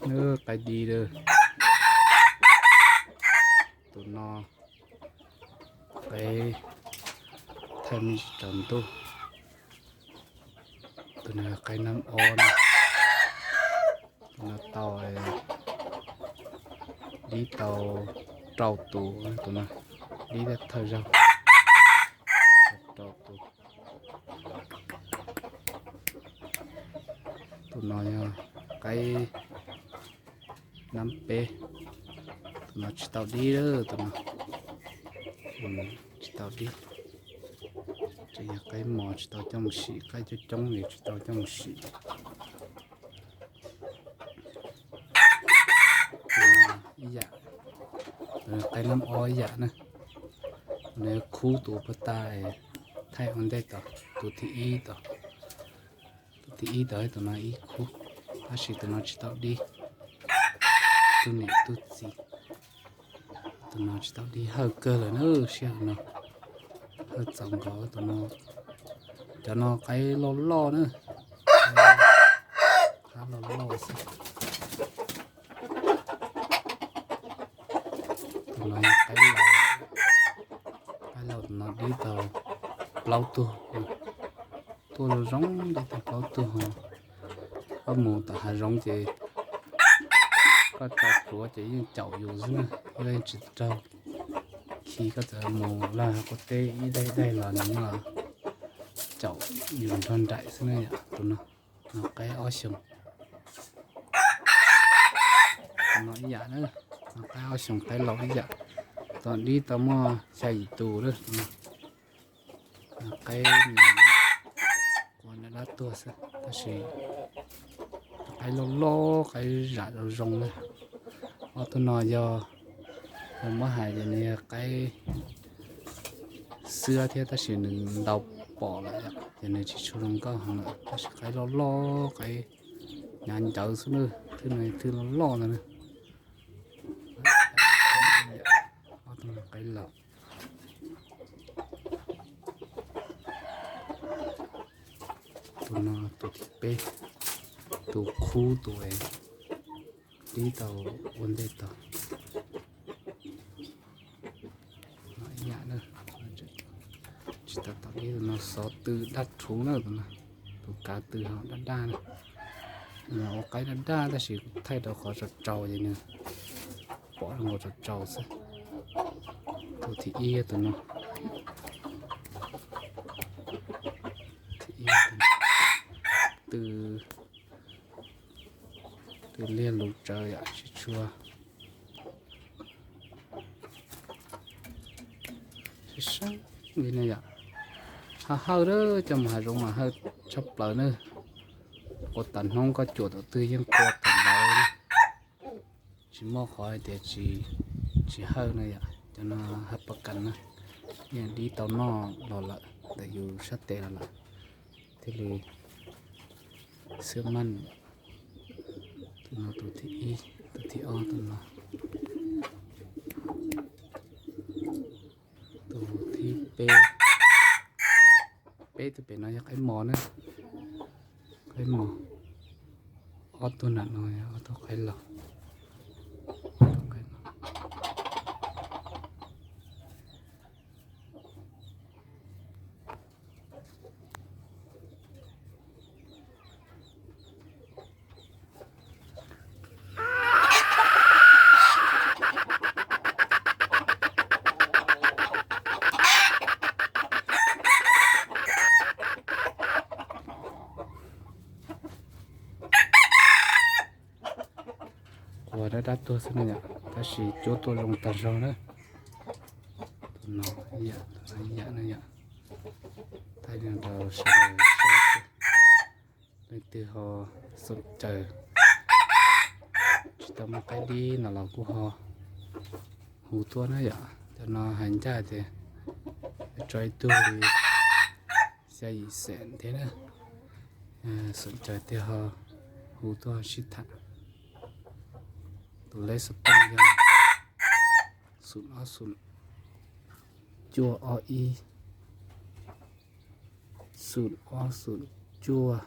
Qaib dib lawm. Tus no qaib thaij me ntsis tsaus ntuj. Tus no qaib nab ob na. Tus no tau dib tau rau tus, tus no dib thawj zaug rau tus. Tus no yog qaib nab peb. Tus no tsis tau dib, tus no tsis tau dib. Tseem yog qaib mos tsis tau coj mus sim, qaib coob coob li tsis tau coj mus sim. Ib yam, qaib nab ob ib yam na. Nws khub tus puag ta, thaij ua ntej tod, tus thib ib tod. Tus thib ib tod, tus no ib khub, tab sis tus no tsis tau dib. Tug niam tug txiv. Tus no tsis tau dib, hawj kawg lawm na, sij hawm no hawj txaus nkaus tus no. Cov no qaib loj loj na, qaib loj loj xwb. Tus no qaib laus, qaib laus, tus no dib tau plaub tug, tuaj zoo zoo dib tau plaub tug. Koj mus tom hav zoov ces koj tso plhuav ces yeej caum yus xwb na, yeej tsis raug khi. Koj txawm mus laj quav teb ib daig daig los nws caum yus nrog nraim xwb na yom. Tus no, no qaib ob xyoos, no ib yam na, no qaib ob xyoos qaib laus ib yam. Tus no dib tau muaj xya yim tus lawm. Qaib, ua dab dab tuag xwb, tab sis qaib loj loj, qaib zam zoo zoo na. Ob tug no yog, muab hais ces nws yog qaib xiab thiab, tab sis nws ntau pom lawm yom, ces nws tsis tshua zoo nkauj heev lawm, tab sis qaib loj loj, qaib hnyav ncawv xwb na, thwj no thwj loj loj ntawd na. Ob tug no qaib laus. Tus no tus thib peb, tus khub tus dib tau ua ntej tod. Ib yam na, tsis tau tau dib, tus no xov tw daj rhuv na, tus no tus kav tw ho daj daj na. Ua qaib daj daj tab sis thaij rau qhov tsaus tsaus ces nws pom zoo nkaus tsaus tsaus xwb. Tus thib ib tus no, thib ib, tw, tw liag lus tsawv yom, tsis tshua sab sab li na yom. Hawj hawj lawm, coj mus hav zoov mas hawj tshaj plaws na. Ua tas hnub koj cuam thaum twg yeej qua thaum ntawd. Tsis muaj qhov hais tias tsis hawj na yom, cov no hawj pab kas na, yeej dib tau noj los lawm ntawm yus sab tes los lawm, thiaj li xwb maj. Tus no tus thib ib, tus thib ob, tus no tus thib peb. Peb tus pem no yog qaib mos na, qaib mos. Ob tug nram no yog ob tug qaib laus. Qua dab dab tuag xwb na yom, tab sis cuab tuaj zoo tag zog na. Tus no ib yam, tus no ib yam na yom. Thaij rau sawv daws saib, leej twg ho xom caws tsis tau muaj qaib dib no los kuj ho hu tuaj na yom. Cov no hais ncaj tias tso ib tug li xya yim xees thiab na. Xom caws tiag ho hu tuaj sib tham. Tus lej xov tooj yog xoom ob xoom cuaj ob ib, xoom ob xoom cuaj